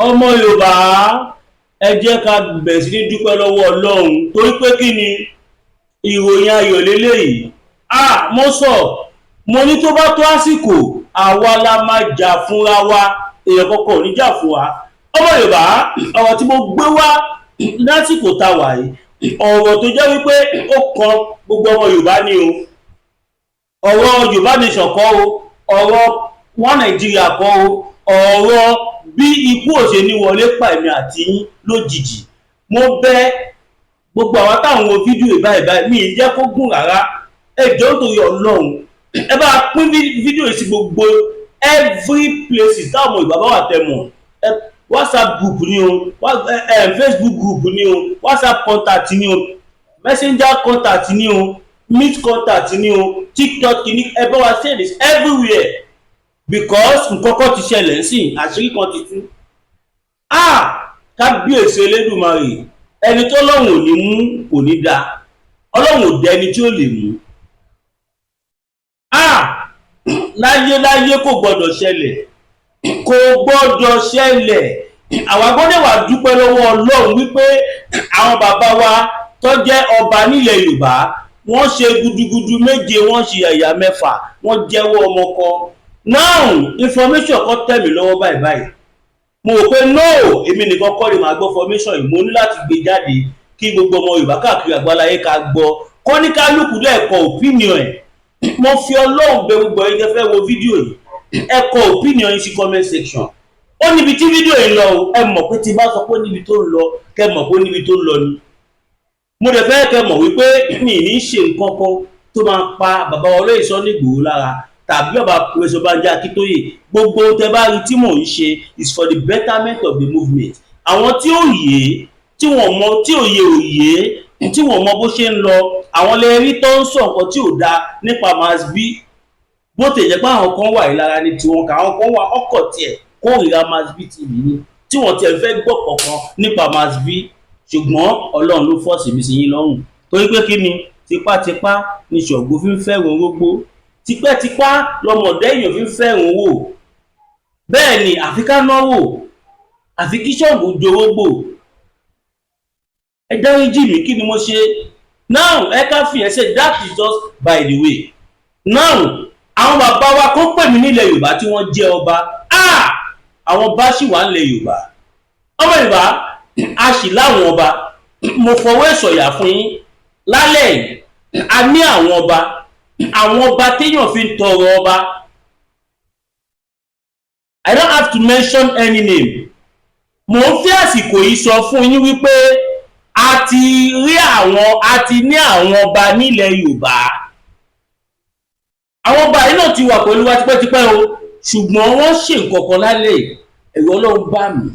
Ọmọ Yorùbá, ẹ jẹ́ ká bẹ̀rẹ̀ sí ní dúpẹ́ lọ́wọ́ Ọlọ́run, torí pé kí ni? Ìròyìn ayọ̀ lélẹ́yìí. Mo sọ, mo ní tó bá tó àsìkò, àwa la máa jà fúnra wa, èèyàn kọ́kọ́ ò ní jà fún wa. Ọmọ Yorùbá, ọ̀rọ̀ tí mo gbé wá lásìkò tá a wà yìí, ọ̀rọ̀ tó jẹ́ wípé ó kan gbogbo ọmọ Yorùbá ni o. Ọ̀rọ̀ Yorùbá Nation kọ́ o, ọ̀rọ̀ wọn Nàìjíríà kọ́ o, ọ̀rọ̀ bí ikú ò ṣe ní wọlé pa èmi àti yín lójijì. Mo bẹ̀ gbogbo àwọn táwọn wo fídíò yìí báyìí báyìí, mi ì jẹ́ kó gùn rárá. Ẹ jọ̀ọ́, nítorí Ọlọ́run, ẹ bá pín fídíò yìí sí gbogbo every places táwọn ọmọ Yorùbá bá wà tẹ́ mọ̀. WhatsApp group ni o, Facebook group ni o, WhatsApp contact ni o, Messenger contact ni o, meet contact ni o, TikTok ni, ẹ bá wa share this everywhere, because nǹkan kan ti ṣẹlẹ̀ ńsìn, àṣírí kan ti tú. Ah, kábíyèsí Elédùmarè! Ẹni tó lọ́hùn ò ní mú kò ní da, Ọlọ́run ò dẹ ẹni tí ó lè mú. Ah, láyé láyé, kò gbọdọ̀ ṣẹlẹ̀, kò gbọdọ̀ ṣẹlẹ̀. Àwa gbọ́dọ̀ wà dúpẹ́ lọ́wọ́ Ọlọ́run wípé àwọn bàbá wa tó jẹ́ ọba nílẹ̀ Yorùbá, wọ́n ṣe gudugudu méje, wọ́n ṣe yàyà mẹ́fà, wọ́n jẹ́wọ́ ọmọ kan. Now, information kan tẹ̀ mí lọ́wọ́ báyìí báyìí. Mo rò pé no, èmi nìkan kọ́ ni màá gbọ́ information yìí. Mo ní láti gbé jáde kí gbogbo ọmọ Yorùbá káàkiri àgbáláyé ká gbọ́, kó ní kálukú dẹ̀ kọ opinion ẹ̀. Mo fi Ọlọ́run bẹ̀ gbogbo ẹ̀yin tẹ́ fẹ́ wo fídíò yìí, ẹ kọ opinion yín sí comment section. Ó níbi tí fídíò yìí lọ o. Ẹ mọ̀ pé tí bá sọ pé ó níbi tó ń lọ, kẹ́ mọ̀ pé ó níbi tó ń lọ ni. Mo dẹ̀ fẹ́ kẹ́ mọ̀ wípé mi ní ṣe nǹkan kan tó máa pa bàbá olóyè Sunday Igboho lára tàbí bàbá Professor Banji Akíntóyè. Gbogbo tẹ́ bá rí tí mò ń ṣe is for the betterment of the movement. Àwọn tí ó yé, tí wọ́n mọ, tí òye òye, tí wọ́n mọ bó ṣe ń lọ, àwọn lè rí tó ń sọ nǹkan tí ò dáa nípa Mass B. Bó ti jẹ́ pé àwọn kan wà ìlara ní tiwọn, káwọn kan wà ọkọ̀ tiẹ̀ kórìíra Mass B TV ni, tí wọ́n tiẹ̀ fẹ́ gbọ́ kankan nípa Mass B. Ṣùgbọ́n Ọlọ́run ló force mi sí yín lọ́rùn, torí pé kí ni? Tipátipá ni Ṣàngó fi ń fẹ́ràn orógbó, tipẹ́tipá lọmọdé èèyàn fi ń fẹ́ràn owó. Bẹ́ẹ̀ ni, àfi ká náwó, àfi kí Ṣàngó jorógbò. Ẹ dáríjì mí, kí ni mo ṣe? Now, ẹ ká fi ẹsẹ̀, that is just by the way. Now, àwọn bàbá wa kó pè mí nílẹ̀ Yorùbá tí wọ́n jẹ́ ọba. Ah, àwọn bá sì wà nílẹ̀ Yorùbá. Ọmọ Yorùbá, a sì láwọn ọba. Mo fọwọ́ ìsọ̀yà fún yín lálẹ́ yìí, a ní àwọn ọba, àwọn ọba téèyàn fi ń tọrọ ọba. I don't have to mention any name. Mo ń fi àsìkò yìí sọ fún yín wípé a ti rí àwọn, a ti ní àwọn ọba nílẹ̀ Yorùbá. Àwọn ọba yìí náà ti wà pẹ̀lú wa tipẹ́tipẹ́ o, ṣùgbọ́n wọ́n ṣe nǹkan kan lálẹ́, ẹ̀rọ Ọlọ́run bá mi.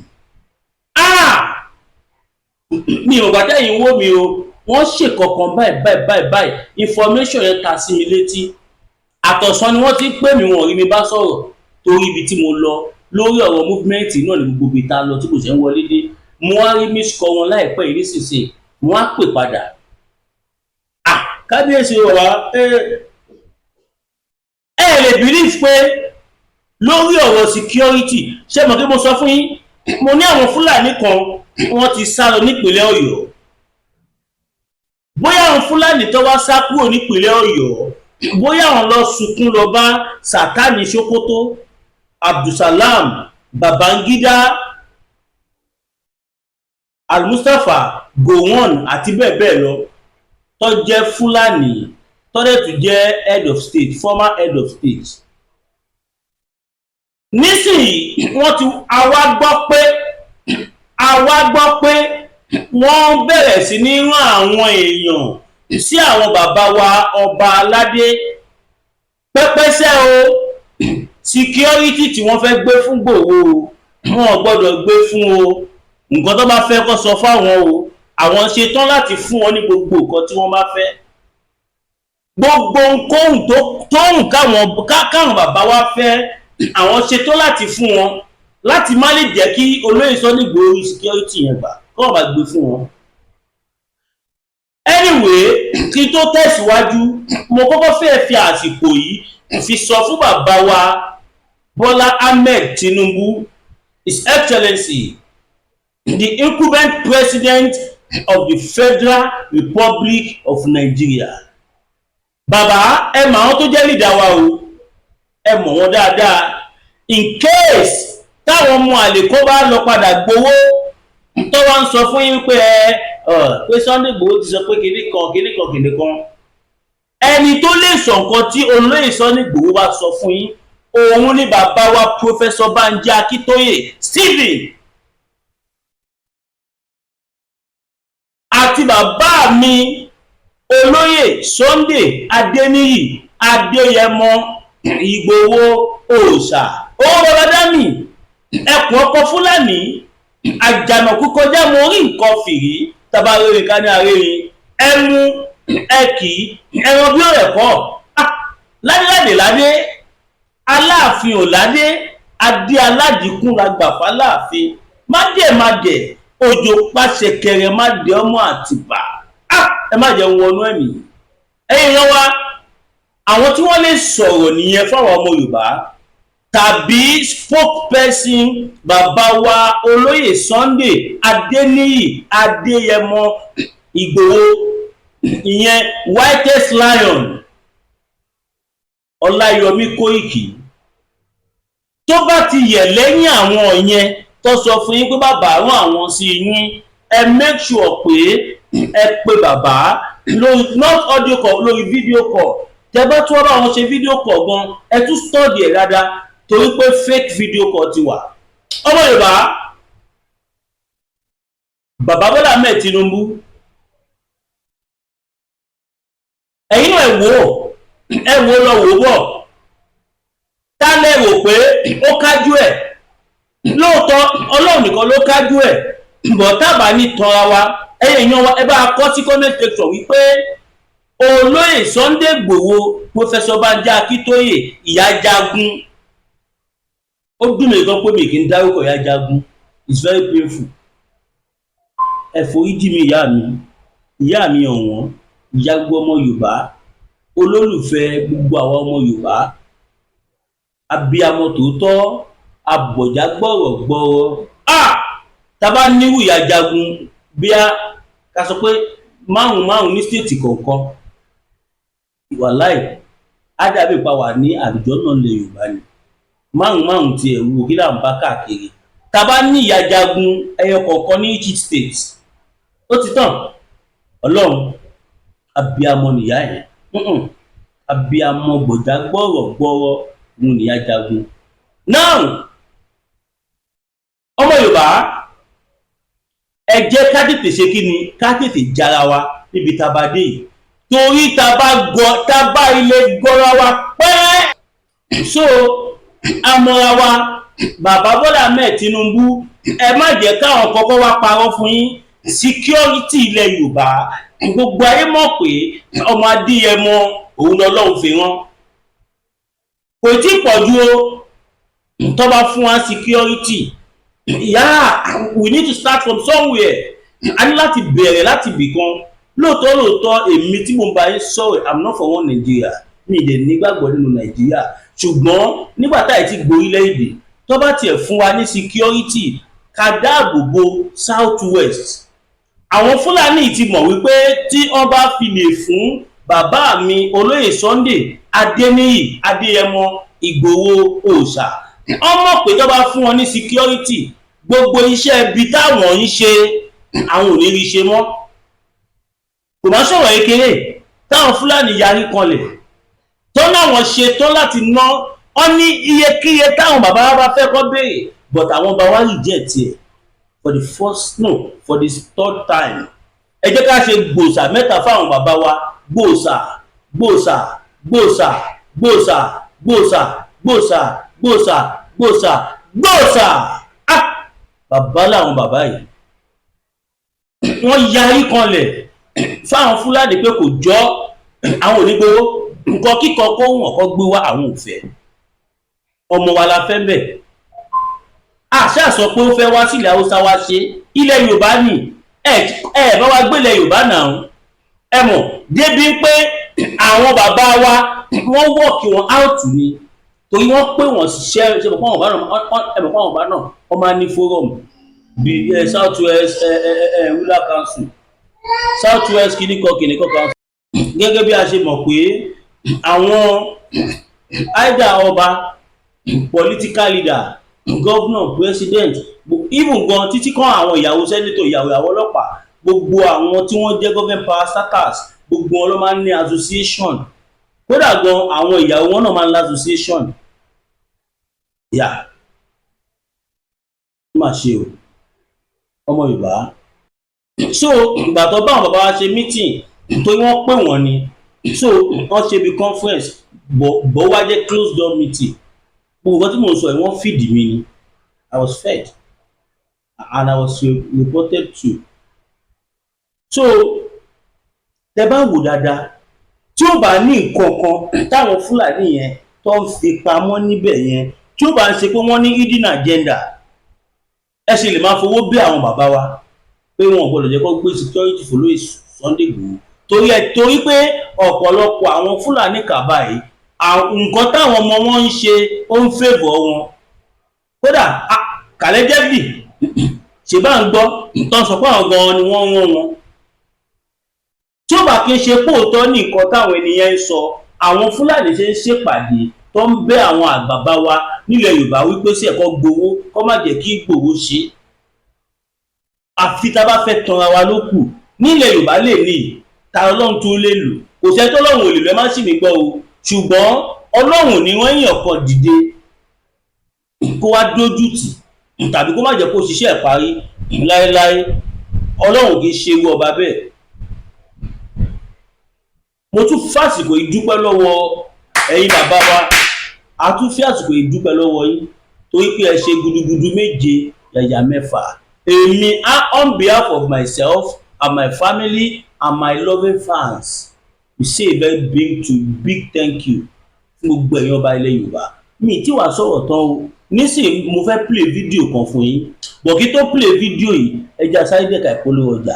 Ah, mi ò gbà tẹ́yìn wò mí o. Wọ́n ṣe kankan báyìí báyìí báyìí báyìí. Information yẹn ta sí mi létí. Àtọ̀sán ni wọ́n ti ń pè mí, wọ́n rí mi bá sọ̀rọ̀ torí ibi tí mo lọ lórí ọ̀rọ̀ movement náà ní gbogbo ibi tá a lọ tí kò ṣe ń wọlé dé. Mo wá rí miss call wọn láìpẹ́ yìí nísinsìnyí, mo wá pè padà. Ah, kábíyèsí wa, ẹ ẹ lè believe pé lórí ọ̀rọ̀ security, ṣé mo kí mo sọ fún yín, mo ní àwọn Fúlàní kan, wọ́n ti sá lọ nípìnlẹ̀ Ọ̀yọ́. Bóyá àwọn Fúlàní tó wá sá kúrò nípìnlẹ̀ Ọ̀yọ́, bóyá àwọn lọ sunkún lọ bá Sátánì Sokoto, Abdulsalam Babangida, Almustapha Gowon àti bẹ́ẹ̀ bẹ́ẹ̀ lọ, tó jẹ́ Fúlàní, tó dẹ̀ tún jẹ́ head of state, former head of state. Nísìnyí, wọ́n ti àwa gbọ́ pé wọ́n bẹ̀rẹ̀ sí ní rán àwọn èèyàn sí àwọn bàbá wa ọba aládé pẹ́pẹ́sẹ́ o. Security tí wọ́n fẹ́ gbé fún Ìgbòho, wọn ò gbọ́dọ̀ gbé fún o. Nǹkan tó bá fẹ́ kó sọ fáwọn o, àwọn ṣetán láti fún wọn ní gbogbo nǹkan tí wọ́n bá fẹ́, gbogbo ohunkóhun tó tóhùn káwọn bàbá wa fẹ́, àwọn ṣetán láti fún wọn, láti má lè jẹ́ kí olóyè Sunday Igboho security yẹn gbà kọ́ wọn bá gbé fún wọn. Anyway, kí n tó tẹ̀síwájú, mo kọ́kọ́ fẹ́ fi àsìkò yìí fi sọ fún bàbá wa Bọ́lá Ahmed Tinubu. His Excellency, the incumbent President of the Federal Republic of Nigeria. Bàbá, ẹ mọ̀ àwọn tó jẹ́ leader wa o, ẹ mọ̀ wọ́n dáadáa. In case táwọn ọmọ àlè kó bá lọ padà gbowó, tó wá ń sọ fún yín pé ẹ pé Sunday Igboho ti sọ pé kinní kan, kinní kan, kinní kan, ẹni tó lè sọ nǹkan tí olóyè Sunday Igboho bá sọ fún yín, òun ni bàbá wa, Professor Banji Akíntóyè Stephen, àti bàbá mi, olóyè Sunday Adéníyì Adéyẹmọ Ìgbòho òòṣà, owó bàbá dami, ẹkùn ọkọ Fúlàní, àjànàkú kọjá mo rí nǹkan fìrí, tabarẹ́rìn ká ní arẹ́rìn, ẹmu ẹkì ẹran bí ọ̀rẹ́ kọ́ ládéládé ládé, aláàfin ò ládé, adé aládìkún la gbà fáláàfin, má dẹ̀ má dẹ̀ òjò pàṣẹ kẹrẹ, má dẹ̀ ọmọ Àtìbà. Ẹ má jẹ́ wọnú ẹ̀mí ẹ̀yin yan wa. Àwọn tí wọ́n lè sọ̀rọ̀ nìyẹn fáwọn ọmọ Yorùbá, tàbí spokesperson bàbá wa, olóyè Sunday Adéníyì Adéyẹmọ Ìgbòho, ìyẹn whitest lion Ọláyọmí Kóìkì. Tó bá ti yẹ̀ lẹ́yìn àwọn yẹn tó sọ fún yín pé bàbá rán àwọn sí yín, ẹ make sure pé ẹ pe bàbá lórí, not audio call, lórí video call. Tẹ bá tún wá bá wọn ṣe video call gan, ẹ tún study ẹ dáadáa, torí pé fake video call ti wà. Ọmọ Yorùbá, bàbá Bọ́lá Ahmed Tinubu, ẹ̀yin náà, ẹ wò ó, ẹ wò ó lọ wò ó bọ̀, tá lẹ rò pé ó kájú ẹ̀? Lóòótọ́, Ọlọ́run nìkan ló kájú ẹ̀ bọ̀. Tábà ní tanra wa, ẹ̀yin èèyàn wa, ẹ bá kọ sí comment section wípé olóyè Sunday Igboho, Professor Banji Akíntóyè, ìyá jagun, ó dùn mí gan pé mi kì í dárúkọ ìyá jagun. It's very painful. Ẹ foríjì mi, ìyá mi, ìyá mi ọ̀wọ́n, ìyá gbogbo ọmọ Yorùbá, olólùfẹ́ gbogbo àwọn ọmọ Yorùbá, abiyamọ tòótọ́, abọ̀já gbọ̀rọ̀ gbọ̀rọ̀. Ah, tá a bá nírú ìyá jagun bíá, ká sọ pé márùn márùn ní state kọ̀ọ̀kan, wàláì, á dàbí pa wà ní àlùjọ náà lè Yorùbá ni. Márùn márùn tiẹ̀ wò, kí là ń bá káàkiri? Tá a bá ní ìyá jagun ẹyọ kọ̀ọ̀kan ní each state, ó ti tàn. Ọlọ́run, abiyamọ nìyá yẹn. Abiyamọ gbọ̀já gbọ̀rọ̀ gbọ̀rọ̀ òun nìyá jagun. Now, ọmọ Yorùbá, ẹ jẹ́ ká tètè ṣe kí ni, ká tètè jára wa níbi tá a bá dé yìí, torí tá a bá gọ, tá a bá ilé gọra wa pẹ́ so amọ̀ra wa. Bàbá Bọ́lá Ahmed Tinubu, ẹ má jẹ́ káwọn kọ́kọ́ wá parọ́ fún yín. Security ilẹ̀ Yorùbá, gbogbo ayé mọ̀ pé ọmọ Adéyẹmọ òun lọ́lọ́run fi rán. Kò tí ì pọ̀ ju o tó bá fún wa security. Yeah, we need to start from somewhere. A ní láti bẹ̀rẹ̀ láti ibì kan. Lóòótọ́ lóòótọ́, èmi tí mo bá yín sọ̀rọ̀, I'm not for one Nigeria, mi ì dẹ̀ nígbàgbọ́ nínú Nàìjíríà. Ṣùgbọ́n nígbà táyì ti gborílẹ̀-èdè, tó bá tiẹ̀ fún wa ní security, ká dáàbò bo South West. Àwọn Fúlàní ti mọ̀ wípé tí wọ́n bá fi lè fún bàbá mi, olóyè Sunday Adéníyì Adéyẹmọ Ìgbòho òòṣà, wọ́n mọ̀ pé tó bá fún wọn ní security, gbogbo iṣẹ́ ibi táwọn ń ṣe, àwọn ò ní rí ṣe mọ́. Kò má sọ̀rọ̀ kékeré táwọn Fúlàní yarí kanlẹ̀ tó náwọn ṣe tán láti ná ọ ní iyekíye táwọn bàbá wa bá fẹ́ kọ́ béèrè, but àwọn bá wa reject ẹ̀ for the first, no, for the third time. Ẹ jẹ́ ká ṣe gbòòsà mẹ́ta fáwọn bàbá wa: gbòòsà, gbòòsà, gbòòsà, gbòòsà, gbòòsà, gbòòsà, gbòòsà, gbòòsà, gbòòsà. Ah, bàbá làwọn bàbá yìí, wọ́n yarí kanlẹ̀ fáwọn Fúlàní pé kò jọ, àwọn ò ní gbowó nǹkan kíkọ kó wọn kọ́ gbé wá, àwọn ò fẹ́. Ọmọ wa la fẹ́ bẹ̀. Àṣà sọ pé ó fẹ́ wá sílẹ̀ Haúsá, wá ṣe ilẹ̀ Yorùbá nì. Ẹ ẹ bá wa gbélé Yorùbá náà, ẹ mọ̀ débi pé àwọn bàbá wa, wọ́n work wọn out ni. Torí wọ́n pè wọ́n ṣiṣẹ́ ṣe mọ̀ pé àwọn ọba náà, ẹ mọ̀ pé àwọn ọba náà, wọ́n máa ń ní forum bíi South West Ruler Council, South West kìnìkan kìnìkan council. Gẹ́gẹ́ bí a ṣe mọ̀ pé àwọn either ọba, political leader, governor, president, even gan títí kan àwọn ìyàwó senator, ìyàwó ọlọ́pàá, gbogbo àwọn tí wọ́n jẹ́ government parastatals, gbogbo wọn ló máa ń ní association. Kódà gan, àwọn ìyàwó wọn náà máa ń ní association. Yà ó mà ṣe o, ọmọ Yorùbá. So ìgbà tó bá àwọn bàbá wa ṣe meeting, torí wọ́n pè wọ́n ni, so wọ́n ṣe bí conference bọ̀ wá jẹ́ closed door meeting. Gbogbo nǹkan tí mò ń sọ yìí, wọ́n feed mi ni. I was fed and I was reported to. So tẹ bá wò dáadáa, tí ó bá ní nǹkan kan táwọn Fúlàní yẹn tó ń fi pamọ́ níbẹ̀ yẹn, tí ó bá ń ṣe pé wọ́n ní hidden agenda, ẹ ṣe lè máa fowó bí àwọn bàbá wa pé wọn ò gbọdọ̀ jẹ́ kó gbé security fún lóye Sunday Igboho, torí ẹ torí pé ọ̀pọ̀lọpọ̀ àwọn Fúlàní kàbá yìí, nǹkan táwọn ọmọ wọn ń ṣe, ó ń favour wọn. Kódà kàlẹ́jẹ́bì ṣe bá ń gbọ́ tó ń sọ pé àwọn gan-an ni wọ́n rán wọn. Tí ó bá kí ń ṣe póòtọ́ ní nǹkan táwọn ènìyàn ń sọ, àwọn Fúlàní ṣe ń ṣèpàdé tó ń bẹ́ àwọn àgbààgbà wa nílẹ̀ Yorùbá wípé sí ẹ̀kọ́ gbowó kó má jẹ́ kí Ìgbòho ṣe, àfi tá a bá fẹ́ tanra wa ló kù. Nílẹ̀ Yorùbá lè ní ta Ọlọ́run tó lè lò, kò sẹ́ni tó Ọlọ́run ò lè lò. Ẹ má sì mí gbọ́ o, ṣùgbọ́n Ọlọ́run ní wọ́n yàn kan dìde kó wá dójú tì tàbí kó má jẹ́ kó ṣiṣẹ́ ẹ̀ parí láéláé. Ọlọ́run kì í ṣe irú ọba bẹ́ẹ̀. Mo tún fàsìkò yìí dúpẹ́ lọ́wọ́ ẹ̀yin bàbá wa. A tún fi àsìkò yìí dúpẹ́ lọ́wọ́ yín torí pé ẹ ṣe gudugudu méje yàyà mẹ́fà. Èmi, on behalf of myself and my family and my loving fans, we say a very big to big thank you fún gbogbo ẹ̀yin ọba ilẹ̀ Yorùbá. Mi tí wàá sọ̀rọ̀ tán o. Nísìnyí, mo fẹ́ play video kan fún yín bọ̀. Kí tó play video yìí, ẹ jẹ́ sáré dẹ̀ka ìpolówó ọjà.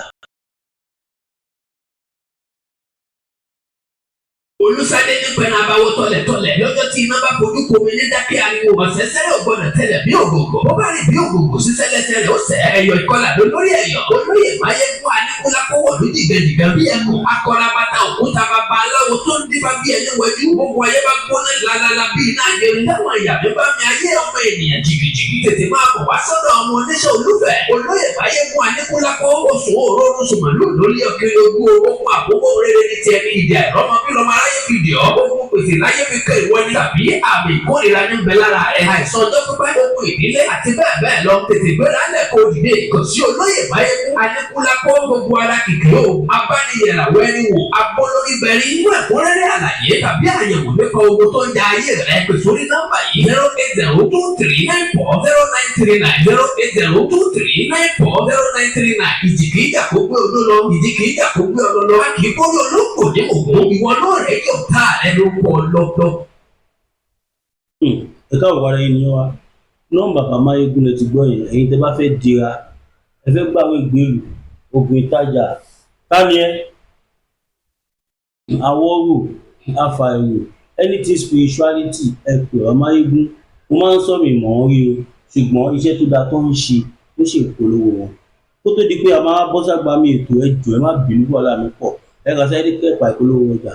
Olùsádé ní pẹ̀lú abáwọ̀ tọ̀lẹ̀tọ̀lẹ̀ lọ́jọ́ tí iná bá fojú komi ní dákẹ́ ariwo ọ̀sẹ̀sẹ̀ rẹ̀ gbọ́dọ̀ tẹ̀lẹ̀ bí ògògò bó bá rìn bí ògògò sísẹ́ lẹ́sẹ̀ rẹ̀ ó sẹ́ ẹ̀yọ̀ ìkọlà lórí ẹ̀yọ̀. Olóyè Máyégún Aníkúlápó wọ̀lú jìgàjìgà bí ẹkùn akọrabata òkúta, bàbá aláwo tó ń dífá bí ẹni wẹjú. Gbogbo ayé bá gbóná lálálá bí iná àjẹrù, táwọn ìyàmí bá mi ayé ọmọ ènìyàn jìgìjìgì, tètè máa bọ̀ wá sọ́dọ̀ ọmọ oníṣẹ́ olúfẹ̀, olóyè Máyégún Aníkúlápó. Oṣù òórùn sùmọ̀lú lórí ọ̀kẹ́rẹ́ ogún ogun àkókò rere ní tiẹ̀ ní ìdí àìrọ́mọ bí lọ́mọ aráyé fi dì ọ́. Ogun pèsè láyé fi kẹ́ ìwọ ní tàbí àmì ìkórìíra ní bẹ lára rẹ̀, àìsàn ọjọ́ pípẹ́, ogun ìdílé àti bẹ́ẹ̀ bẹ́ẹ̀ lọ. Tètè gbéra lẹ̀ kó dìde kò sí olóyè Máyégún Aníkúlápó. Gbogbo ara kìkì o, abániyẹ̀ràwọ̀ ẹni wò abọ́lórí bẹ̀rí. Fún ẹ̀kúnrẹ́rẹ́ àlàyé tàbí àyẹ̀wò nípa ogun tó ń ja ayé rẹ̀, pè sórí nọ́mbà yìí: 08023940939, 08023940939. Ìjì kìí jà kó gbé odó lọ, ìjì kìí jà kó gbé ọlọ lọ. A kì í kórè olóńgbò ní ògún. Ìwọ náà rẹ̀ yóò tá rẹ ló pọ̀ lọ́dọ̀. Ẹ káàbọ̀ padà yín ní wa. Nọ́mbà bàbá Máyégún lẹ ti gbọ́ yẹn. Ẹ̀yin tẹ́ bá fẹ́ dira, ẹ fẹ́ gbàwé ìgbélú, oògùn ìtajà, tani ẹ awọ́rò, afàìrò, anything spirituality, ẹ pè bàbá Máyégún. Mo máa ń sọ mi mọ̀ ọ́n rí o, ṣùgbọ́n iṣẹ́ tó dáa tó ń ṣe ló ṣe ìpolówó wọn. Kó tó di pé a máa bọ́ ságbá mi ètò, ẹ jọ̀ọ́, ẹ má bínú, wàhálà mi pọ̀. Ẹ kà sáré kẹ́pà ìpolówó ọjà.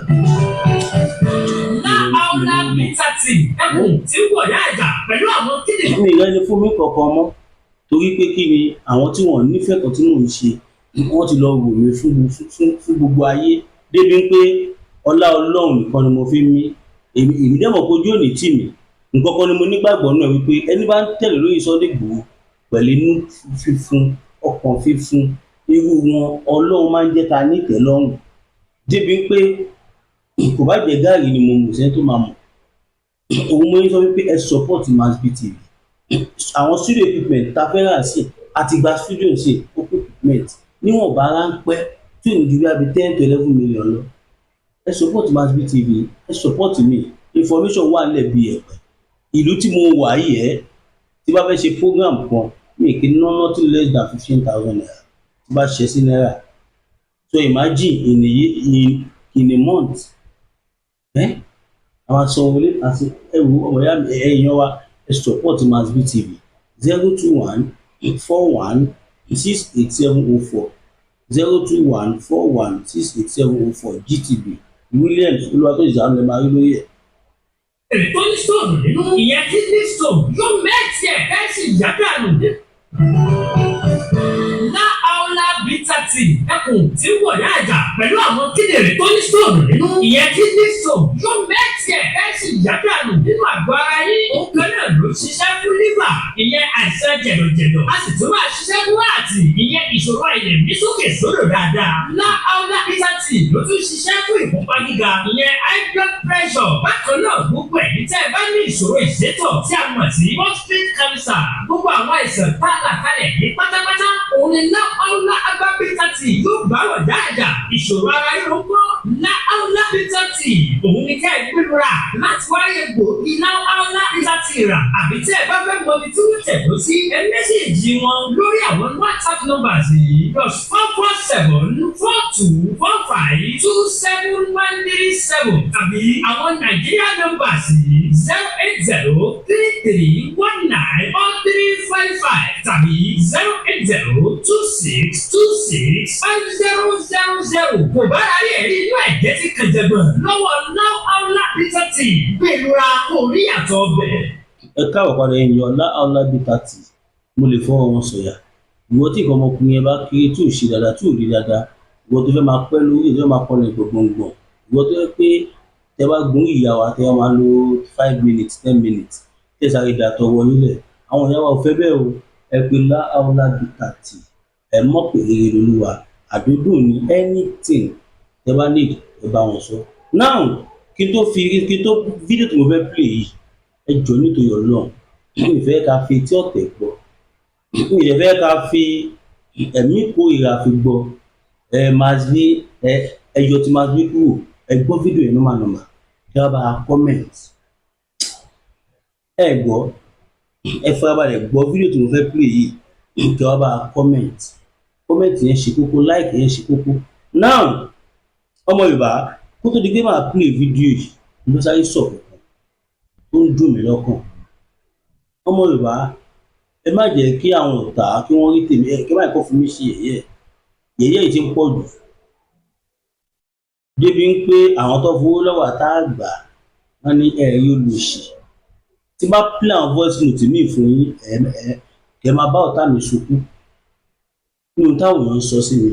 Láhàólà bitter tea, ẹkùn tí ń wọ̀ yá àjà pẹ̀lú àwọn kíndìnrín. Mi ìrẹ́ni fún mi kankan mọ́, torí pé kí ni, àwọn tí wọ́n nífẹ̀ẹ́ kan tí mò ń ṣe, wọ́n ti lọ wò mí fún gbogbo ayé débi pé ọlá Ọlọ́run nìkan ni mo fi ń mí. Èmi dẹ̀ mọ̀ pé ojú òní tì mí. Nǹkan kan ni mo nígbàgbọ́ náà wípé ẹni bá ń tẹ̀lé lórí Sunday Igboho pẹ̀lú inú fífún, ọkàn fífún, irú wọn Ọlọ́run máa ń jẹ́ ká ní ìtẹ́lọ́rùn débi pé kò bá jẹ́ gààrí ni mo mú sẹ́ni tó máa mọ̀ òun. Mo ń sọ wípé ẹ support Masbi TV. Àwọn studio equipment ta fẹ́ rà sí àti gba studio sí equipment níwọ̀nba ráńpẹ́ tí ò ní ju bí i 10 to 11 million lọ. Ẹ support Masbi TV, ẹ support mi. Information wà nílẹ̀ bí ẹ̀pẹ̀. Ìlú tí mo wà yìí, ẹ́ tí bá fẹ́ ṣe program kan, mi kì í ná nothing less than ₦15,000 tí bá ṣe sí náírà. So imagine in a year, in a month, eh? A máa san wọlé àti ẹwù. Ọmọ ìyá mi, ẹ̀yàn wa, ẹ support Masbi TV. 0214168704, 0214168704, GTB, Williams Olúwatóyìn Ìsàánú ẹ máa rí lórí ẹ̀. Tó ní stone nínú, ìyẹn kidney stone, yóò mẹ́tì ẹ̀ ẹ́ sì yá dànù. Láàólà Bitter Tea, ẹkùn tí ń wọ̀ yá àjà pẹ̀lú àwọn kíndìnrín tó ní stone nínú, ìyẹn kidney stone, yóò mẹ́tì ẹ̀ ẹ́ sì yá dànù nínú àgọ́ ara yín. Òun kan náà ló ṣiṣẹ́ fún liver, ìyẹn àìsàn jẹ̀dọ̀jẹ̀dọ̀. A sì tún máa ṣiṣẹ́ fún àti ìyẹn ìṣòro àìlèmí sókè sódò dáadáa. Láàólà Bitter Tea ló tún ṣiṣẹ́ fún ìfúnpá gíga, ìyẹn high blood pressure. Bákan náà, gbogbo ẹ̀yin tẹ́ ẹ bá ní ìṣòro ìsétọ̀ tí a mọ̀ sí prostate cancer, gbogbo àwọn àìsàn tá a là kalẹ̀ yìí pátápátá, òun ni Láàólà Herbal Bitter Tea yóò bá wọ̀ dáadáa. Ìṣòro ara ríro kọ́, Láàólà Bitter Tea òun ni kẹ́ ẹ gbẹlura láti wáyé gbòógì Láàólà Bitter Tea rà. Àbí tẹ́ ẹ bá fẹ́ mọ ibi tí wọ́n tẹ̀dó sí, ẹ message wọn lórí àwọn WhatsApp numbers yìí: +447424527137, tàbí àwọn Nàìjíríà numbers yìí: 08033194355 tàbí 08026265000. Kò bá ara rí ẹ̀rí inú ẹ̀jẹ̀ tí kan jẹ̀gbọ̀n lọ́wọ́ Láàólà Bitter Tea, gbẹ̀lura kò rí àtọ̀ ọbẹ̀. Ẹ káàbọ̀ padà, èèyàn. Láàólà Bitter Tea, mo lè fọwọ́ wọn sọ̀yà. Ìwọ tí nǹkan ọmọkùnrin yẹn bá kéré, tí ò ṣe dáadáa, tí ò rí dáadáa, ìwọ tó fẹ́ máa pẹ́ lórí, tó fẹ́ máa kọlẹ̀ gbọ̀ngbọ̀ngbọ̀n, ìwọ tó yẹ pé tẹ bá gun ìyá wa, tẹ bá máa lo 5 minutes, 10 minutes, tẹ sáré dà tọwọ́ nílẹ̀, àwọn ìyá wa ò fẹ́ bẹ́ẹ̀ o. Ẹ pé Láàólà Bitter Tea, ẹ mọ̀ pé rere lolúwa, àdúdùn ní. Anything tẹ bá need, ẹ bá wọn sọ. Now, kí n tó fi kí n tó fídíò tí mo fẹ́ play yìí, ẹ jọ̀ọ́, nítorí Ọlọ́run, mi ì fẹ́ ká fi etí ọ̀tẹ̀ gbọ́, mi ì fẹ́ ká fi ẹ̀mí ìkórìíra fi gbọ́. Ẹ máa ní ẹ ẹ yọ tí máa gbé kúrò. Ẹ gbọ́ fídíò yẹn normal normal, kí wọ́n bá comment. Ẹ gbọ́, ẹ farabalẹ̀ gbọ́ fídíò tí mo fẹ́ play yìí, kí wọ́n bá comment. Comment yẹn ṣe kókó, like yẹn ṣe kókó. Now, ọmọ Yorùbá, kó tó di pé màá play fídíò yìí, mo fẹ́ sáré sọ̀rọ̀ kan tó ń dùn mí lọ́kàn. Ọmọ Yorùbá, ẹ má jẹ́ kí àwọn ọ̀tá kí wọ́n rí tèmi ẹ kí má kọ́ fún mi ṣe yẹ̀yẹ́. Yẹ̀yẹ́ yìí ti ń pọ̀ jù débi ń pé àwọn tó fowó lọ́wọ́ àtàgbà wọ́n ní ẹ̀rí olùsì. Tí bá play àwọn voice note míì fún yín, ẹ ẹ kẹ máa bá ọ̀tá mi sunkún nínú táwọn èèyàn ń sọ sí mi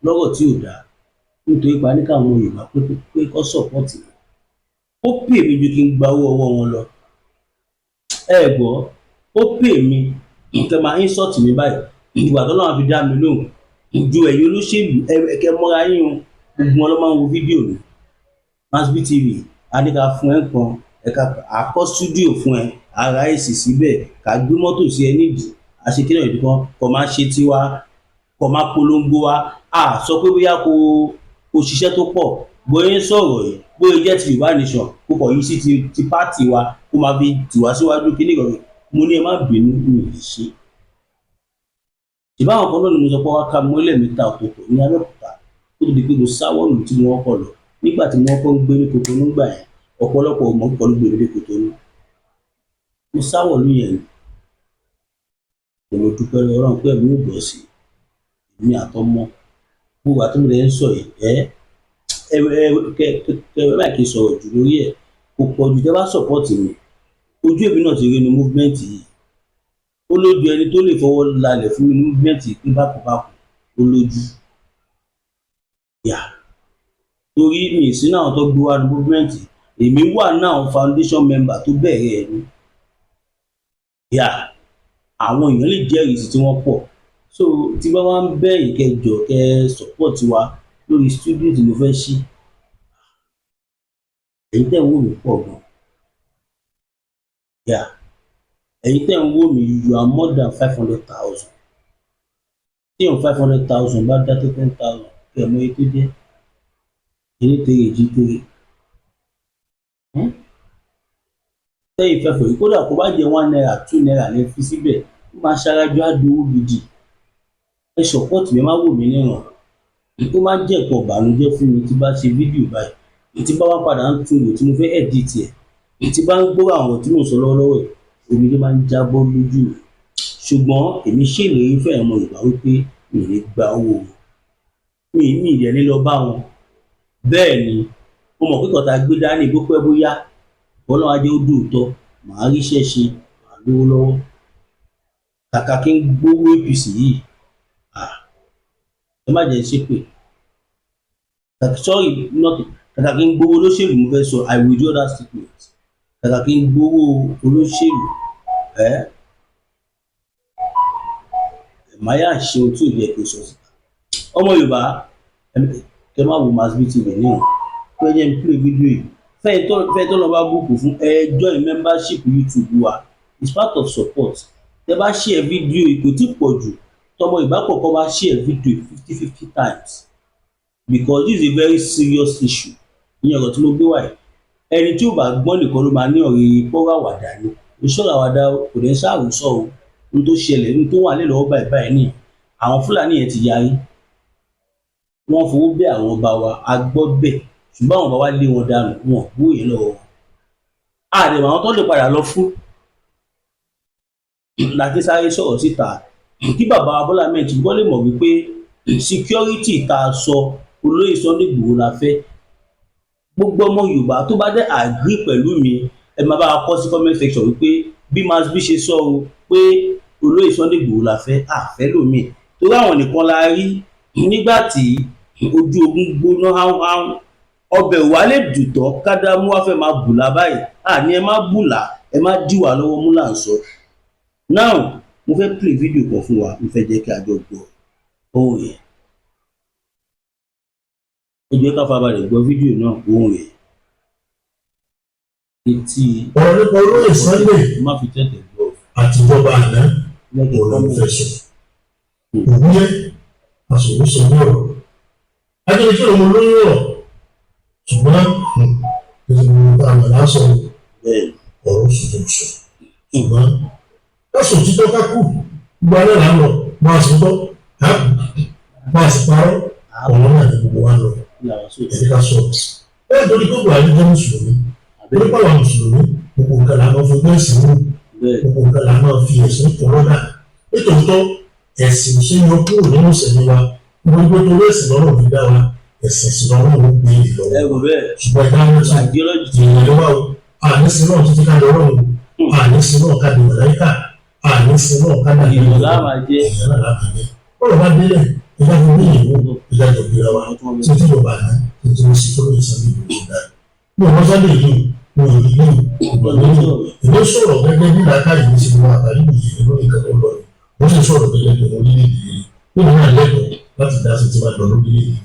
lọ́rọ̀ tí ò dáa, nítorí pa ní káwọn Yorùbá pé kọ́ support mi. Ó pè mí ju kí n gba owó ọwọ́ wọn lọ. Ẹ gbọ́, ó pè mí kẹ máa insult mi báyìí. Ìgbà tó náà fi dá mi lóhùn ju ẹ̀yin olóṣèlú, ẹ kẹ mọ́ra yín o. Gbogbo wọn ló máa ń wo fídíò mi. Masbi TV adéka fún ẹ kan, ẹ̀ka àkọ́ studio fún ẹ, ara èsì síbẹ̀, ká gbé mọ́tò sí ẹ nídìí, àṣekínà ìdí kan kò máa ṣe tiwa, kò máa polongo wa. A sọ pé bóyá kò ṣiṣẹ́ tó pọ̀, bóyá ń sọ̀rọ̀ yìí, bóyá jẹ́ ti Yorùbá nation, kó kọ̀ yí sí ti party wa, kó máa fi tì wá síwájú kíní kan. Mo ní ẹ má bínú, mi ò lè ṣe. Ìbáwọn kan náà ni mo sọ pé wá ká mọ́lẹ̀ mẹ́ta ọ̀tọ̀ọ̀tọ̀ ní Abẹ́òkúta, kó tó di pé mo sáwọ́nù tí mo kọ́kọ́ lọ. Nígbà tí mo kọ́kọ́ ń gbé ní Kotonu gbà yẹn, ọ̀pọ̀lọpọ̀ ò mọ̀ púpọ̀ ló gbé mi dé Kotonu. Mo sáwọ̀lú yẹn ni. Mo dúpẹ́ lọ́wọ́ Ọlọ́run pé ẹ̀mí ò bọ̀ sí èmi àtọmọ. Gbogbo àti mo lè ń sọ yìí, ẹ ẹ ẹ kẹ kẹ ẹ báyìí, kí n sọ̀rọ̀ jù lórí ẹ̀ kò pọ̀ jù. Tẹ́ bá support mi, ojú èmi náà ti rí ní movement yìí. Ó lójú ẹni tó lè fọwọ́ lalẹ̀ fún mi ní movement yìí pé bákùbákù ó lójú yà, torí mi ì sínú àwọn tó gbé wá ní movement. Èmi wà ní àwọn foundation member tó bẹ̀rẹ̀ ẹ̀ ní yà. Àwọn èèyàn lè jẹ́rìí sí tí wọ́n pọ̀. So tí bá wá ń bẹ̀ yín, kẹ́ jọ̀ọ́, kẹ́ support wa lórí studio tí mo fẹ́ ṣí. Ẹ̀yin tẹ́ ń wò mí pọ̀ gan yà. Ẹ̀yin tẹ́ ń wò mí, you are more than 500,000. Tí èèyàn 500,000 bá dá tó 10,000, kẹ́ ẹ̀ mọ iye tó jẹ́. Ení tere èjì tere tẹ́yìn fẹ́ fọ̀ yìí, kódà kó bá jẹ́ ₦1, ₦2 lẹ fi síbẹ̀, ó máa ṣarajọ, á dowó gidi. Ẹ support mi, ẹ má wò mí níran. Ó máa ń jẹ́ nǹkan ìbànújẹ́ fún mi tí bá ṣe fídíò báyìí, tí bá wá padà ń tún wò tí mo fẹ́ edit ẹ̀. Tí bá ń gbọ́ àwọn tí mò ń sọ lọ́wọ́lọ́wọ́ yìí, omijé máa ń jábọ́ lójú mi. Ṣùgbọ́n èmi ṣèlérí fún ẹ̀yin ọmọ Yorùbá wípé mi ò ní gba owó wọn, mi ì dẹ̀ ní lọ bá wọn. Bẹ́ẹ̀ ni mo mọ̀ pé nǹkan tá a gbé dání, bó pẹ́ bóyá, Ọlọ́run á jẹ́ ó dòótọ́, màá ríṣẹ́ ṣe, màá lówó lọ́wọ́. Kàkà kí n gbowó APC yìí, ah, ẹ má jẹ́ n ṣépè, sorry, not kàkà kí n gbowó olóṣèlú mo fẹ́ sọ. I withdraw that statement. Kàkà kí n gbowó olóṣèlú, ẹ màá yà ṣe ohun tí ò yẹ kí n sọ síta. Ọmọ Yorùbá, ẹ má wo Masbi TV níran pé ẹ jẹ́ n play fídíò yìí. Fẹ́ẹ̀ tó lọ bá búùkù fún ẹ, join membership YouTube wa. It's part of support. Tẹ bá share fídíò yìí, kò tí pọ̀ jù. Tọmọ Yorùbá kọ̀ọ̀kan bá share fídíò yìí 50 50 times, because this is a very serious issue. Ìyẹn ọ̀rọ̀ tí mo gbé wá yìí, ẹni tí ò bá gbọ́n nìkan ló máa ní ọ̀rẹ́ pọ́rọ̀ àwàdà ni. Ìṣòro àwàdà kò dẹ̀ ń ṣàròsọ o. Ohun tó ṣẹlẹ̀, ohun tó wà nílẹ̀ lọ́wọ́ báyìí báyìí nìyẹn. Àwọn Fúlàní yẹn ti yarí, wọ́n fowó bẹ́ àwọn ọba wa, a gbọ́ bẹ́ẹ̀, ṣùgbọ́n àwọn ọba wa lé wọn dànù, wọn ò gbówó yẹn lọ́wọ́ wọn. Àdèmọ̀ àwọn tó lè padà lọ fún láti sáré sọ̀rọ̀ síta kí bàbá wa Bọ́lá Ahmed Tinubu lè mọ̀ wípé security tá a sọ, olóyè Sunday Igboho la fẹ́. Gbogbo ọmọ Yorùbá tó bá dé agree pẹ̀lú mi, ẹ máa bá wa kọ sí comment section wípé bí Masbi ṣe sọ o, pé olóyè Sunday Igboho la fẹ́, àfẹ́ lómi, torí àwọn nìkan la rí nígbà tí ojú ogun gbóná háúháú. Ọbẹ̀ wà lè dùtọ́ kádámù wá fẹ́ máa bùlà báyìí. Àní ẹ má bùlà, ẹ má dì wá lọ́wọ́ mú là ń sọ. Now, mo fẹ́ play video kan fún wa. Mo fẹ́ jẹ́ kí a jọ gbọ́ ohùn yẹn. Ẹ jẹ́ ká farabalẹ̀ gbọ́ fídíò náà, ohùn yẹn etí. Ọ̀rọ̀ nípa olóyè Sunday má fi tẹ̀tẹ̀ gbọ́. Àtijọba àná lẹ́kẹ̀ẹ́ òun ló fẹ́ sọ òwúyẹ́ àsòwò sọ ní ọ̀rọ̀ ajẹ́ni òun lóyún ọ̀rọ̀, ṣùgbọ́n ìṣòro àmọ̀ lásán bẹ́ẹ̀ ọ̀rọ̀ ṣùgbọ́n sọ, ṣùgbọ́n káṣọ títọ́ ká kù gbogbo alẹ́ là ń lọ. Máa sọ tọ́, máa sì parọ́, ọ̀rọ̀ náà ní gbogbo wa ń lọ. Làwọn sọ. Ẹ̀rí ká sọ bẹ́ẹ̀, torí pé Buhari jẹ́ mùsùlùmí, torí pé àwọn mùsùlùmí, gbogbo nǹkan là máa fojú ẹ̀sìn wò, gbogbo nǹkan là máa fi ẹ̀sìn kọ́ lọ́dà. Nítòótọ́, ẹ̀sìn ṣe yọ kúrò nínú ìsẹ̀mí wa, gbogbo torí ẹ̀sìn lọ́rọ̀ fi dá wa, ẹ̀sìn sì lọ́rọ̀ ló gbé e lọ́wọ́. Ẹ rò bẹ́ẹ̀. Ṣùgbọ́n ẹ̀dá wọn ti ideology. Ìrìn lọ́wọ́ o, àní sí náà títí ká lọ́rọ̀ o, àní sí náà ká di màláíkà, àní sí náà ká dàbí ìyẹn láà máa jẹ́. Èèyàn náà láti jẹ́ bọ́lá bá délẹ̀ ìjà tó gbé ìwò ìjà tó gbéra wa títí ìjọba àná títí wọ́n sì tó lóye Sunday Igboho dá mi ò mọ Sunday yìí, mi ò rí yìí ìgbà lórí. Èmi sọ̀rọ̀ gẹ́gẹ́ bí làákàyè mi ti mọ àbáyé yìí lórí nǹkan tó lọ yìí. Mo sì sọ̀rọ̀ gẹ́gẹ́ bí orílẹ̀-èdè yìí nínú náà lẹ́tọ̀ọ́ láti dá sí ti máa lọ lórílẹ̀-èdè yìí.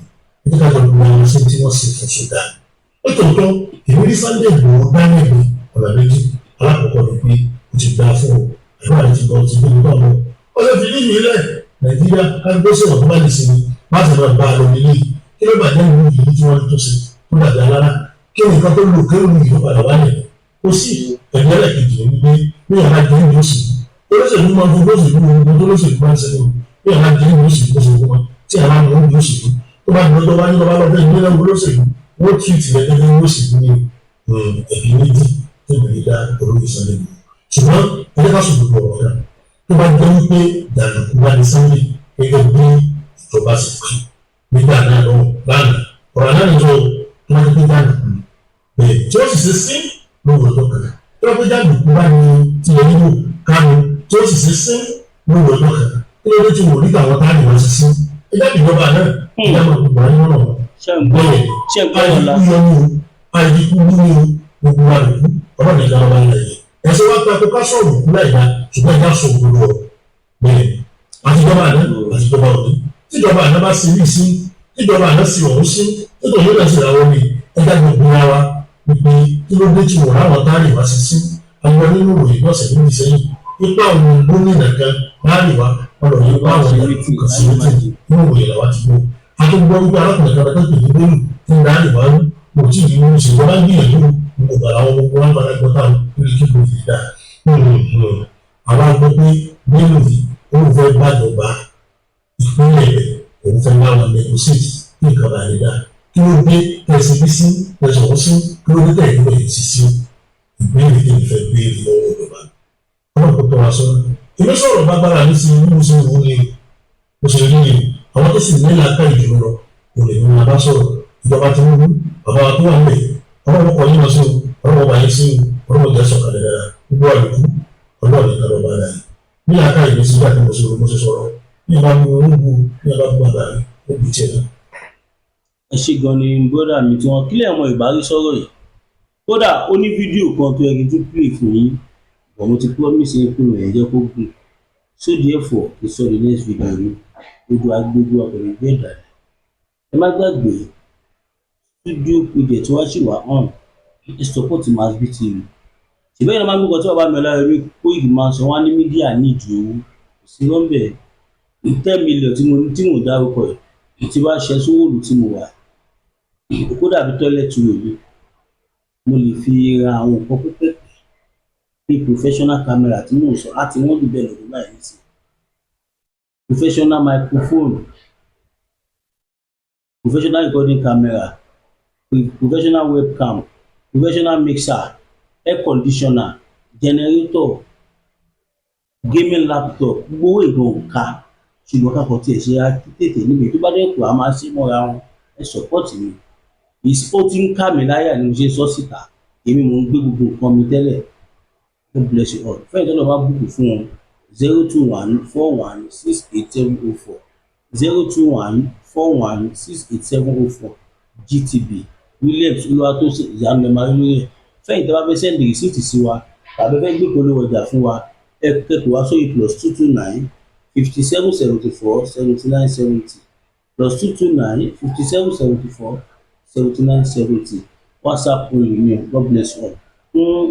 Ẹni ká jọ gbogbo àwọn sí tí wọ́n ṣe fún ṣùgbọ́n nítòótọ́, èmi rí Sunday Igboho dá lẹ́bi ọ̀nà méjì. Alákọ̀ọ́kọ́ ni pé ó ti dá fún ọ, àdúrà rẹ ti gbọ́, ti gbé nípa wọn ọjọ́ fi níyì ilẹ̀ Nàìjíríà ká gbé sọ̀rọ̀ tó bá lè sinmi má sì máa bá a lọ nílé. Kí ló bàjẹ́ ìlú yìí tí wọ́n tó ṣe tó dàbí alára? Kí ni nǹkan tó lò kí ló yìí tó padà wálẹ̀? Kó sì ẹ̀mí ẹlẹ́kejì ní wípé bí yàrá jẹ́ ìlú òsì, olóṣèlú máa ń fún olóṣèlú ohun tó lóṣèlú máa ń ṣe ní bí yàrá jẹ́ ìlú òsì tó ṣe fún wọn tí yàrá mọ̀ ìlú òsì tó bá gbọ́dọ̀ wá ní lọ́ba lọ́fẹ́ ìlú lẹ́wọ̀ olóṣèlú, wọ́n tún ìtìlẹ̀ gẹ́gẹ́ olóṣèlú ní ẹ̀bí méjì tó lè dá olóyè Sunday Igboho. Ṣùgbọ́n ẹjẹ́ ká sọ̀rọ̀ ọ̀rọ̀ kan tó bá jẹ́ wípé jàǹdùkú wá ní Sunday gẹ́gẹ́ bí ìjọba ṣe pè nígbà náà lọ́wọ́ lánàá, ọ̀rọ̀ náà nìjọ tó bá jẹ́ pé jàǹdùkú bẹ́ẹ̀ tí ó sì ṣe sí lóru ọjọ́ kan, tó bá pé jàǹdùkú wá ní tilẹ̀ nílò Kánú tí ó sì ṣe sí lóru ọjọ́ kan, kí ló dé tí wò ní káwọn táàrí wá ṣe sí ẹjẹ́ ìjọba náà ẹjẹ́ máa gbogbo ayé wọn náà. Ṣé ń gbọ́? Bẹ́ẹ̀. Ṣé ń gbọ́ ọ̀la? Àìdínkù yọ ní o, àìdínkù ní o, gbogbo wa lè kú, ọlọ́run ìjà ọba ilẹ̀ yìí ẹ̀sẹ̀ wá pé akókò sọ̀rọ̀ kú láì dá, ṣùgbọ́n ẹ̀dá sọ òdodo ọ̀rọ̀. Bẹ́ẹ̀, àtijọba àná àtijọba òní, tíjọba àná bá sí ní sí, tíjọba àná sí ọ̀hún sí, títọ̀ yóò náà sì ra wọn ní ẹ̀dá gbogbo wa wa wípé kí ló dé tí wọ́n ráwọn táàrí wá sí sí àwọn nínú ìròyìn lọ́sẹ̀ méjì sẹ́yìn ipa àwọn gómìnà kan láàrin wa wọn lọ yí pa àwọn ìyàtọ̀ kan sí méjì nínú ìròyìn làwa ti gbọ́. Àtúgbọ́ wípé arákùnrin kan tó pè ní Bello tí ń dáhùn wá kò tí ì ní ìṣèjọba bá ń gbìyànjú gbogbo bàrà àwọn gbogbo wọn padà gbọ́ táwọn lórí kí ló fi dá àwọn agbọ́ pé Bello yìí òun fẹ́ gbàjọba ìpínlẹ̀ rẹ̀, òun fẹ́ láwọn negotiate kí nǹkan bá lè dá. Kí ló dé tẹ̀sí bí sí tẹ̀sán sí? Kí ló dé tẹ̀ ìlú ẹ̀ sí sí? Ìbéèrè tí mo fẹ́ béèrè lọ́wọ́ ìjọba, ọlọ́run kò tọ́ wa sọ́nà. Èmi sọ̀rọ̀ bágbára mi sí bí mo ṣe wù ú ni mo ṣe rí ni. Àwọn tó sì ní làákà ìjùlọ lọ kò lè ní wọn bá sọ̀rọ̀. Ìjọba tí wọ́n mú bàbá wa tó wà nílẹ̀, ọlọ́run kọ yín lọ sí o, ọlọ́run bá yín sí o, ọlọ́run jẹ́ sọ̀kalẹ̀ dára gbogbo àlùkù. Ọlọ́run nìkan lọ́ba rẹ̀ ní làákà ìlú sí gbà tí mo ṣe mo ṣe sọ̀rọ̀ ní ìbá mi ó bu ní ìbá bu bàbá mi ó bu tiẹ̀ náà. Ẹ ṣe gan ni, bọ́dà mi tí wọ́n kílẹ̀ ọmọ ìbárí sọ̀rọ̀ yìí. Kódà ó ní fídíò kan tó yẹ kí n tún play fún yín, but mo ti promise yín pé mi ò ní jẹ́ kó gùn, so therefore kì í sọ the next video mi lójú agbójú akọ̀rọ̀ ìgbé ìdàlẹ̀. Ẹ má gbàgbé studio project wa ṣì wà on. Ẹ support Masbi TV. Ṣùgbọ́n ìyẹn máa ń gbọ́ tí bàbá mi Ọláyọmí Kóìkì máa ń sọ, wọ́n á ní media nídìí owó. Kò sí rọ́ńbẹ́. 10 million tí mo tí mò ń dárúkọ ẹ̀ tí bá ṣe sówó ìlú tí mo wà, kó dàbí toilet roll ni. Mo lè fi ra àwọn nǹkan pípẹ̀pẹ̀ bíi professional camera tí mò ń sọ láti wọ́n jù bẹ́ẹ̀ lọ́dún báyìí nísìnyí, professional microphone, professional recording camera, professional webcam, professional mixer, air conditioner, generator, gaming laptop. Gbogbo owó ìgan ò ká, ṣùgbọ́n ká kàn tiẹ̀ ṣe á tètè níbi tó bá dẹ̀ kù, á máa ṣe mọ́ra wọn. Ẹ support mi. Ó ti ń ká mi láyà ni mo ṣe sọ síta. Èmi mò ń gbé gbogbo nǹkan mi tẹ́lẹ̀. God bless you all. Fẹ́yìn tọ́lọ́ bá bùkún fún wọn, 0214168704, 0214168704, GTB, Williams Olúwatósìn Ìyanu ẹ̀ máa rí lórí ẹ̀. Fẹ́yìn tí a bá fẹ́ send receipt sí wa tàbí fẹ́ gbé polówó ọjà fún wa, ẹ kẹ́kọ̀ọ́ wá sórí +229 57 74 79 70, +229 57 74 79 70, WhatsApp only ni. God bless you all. Fún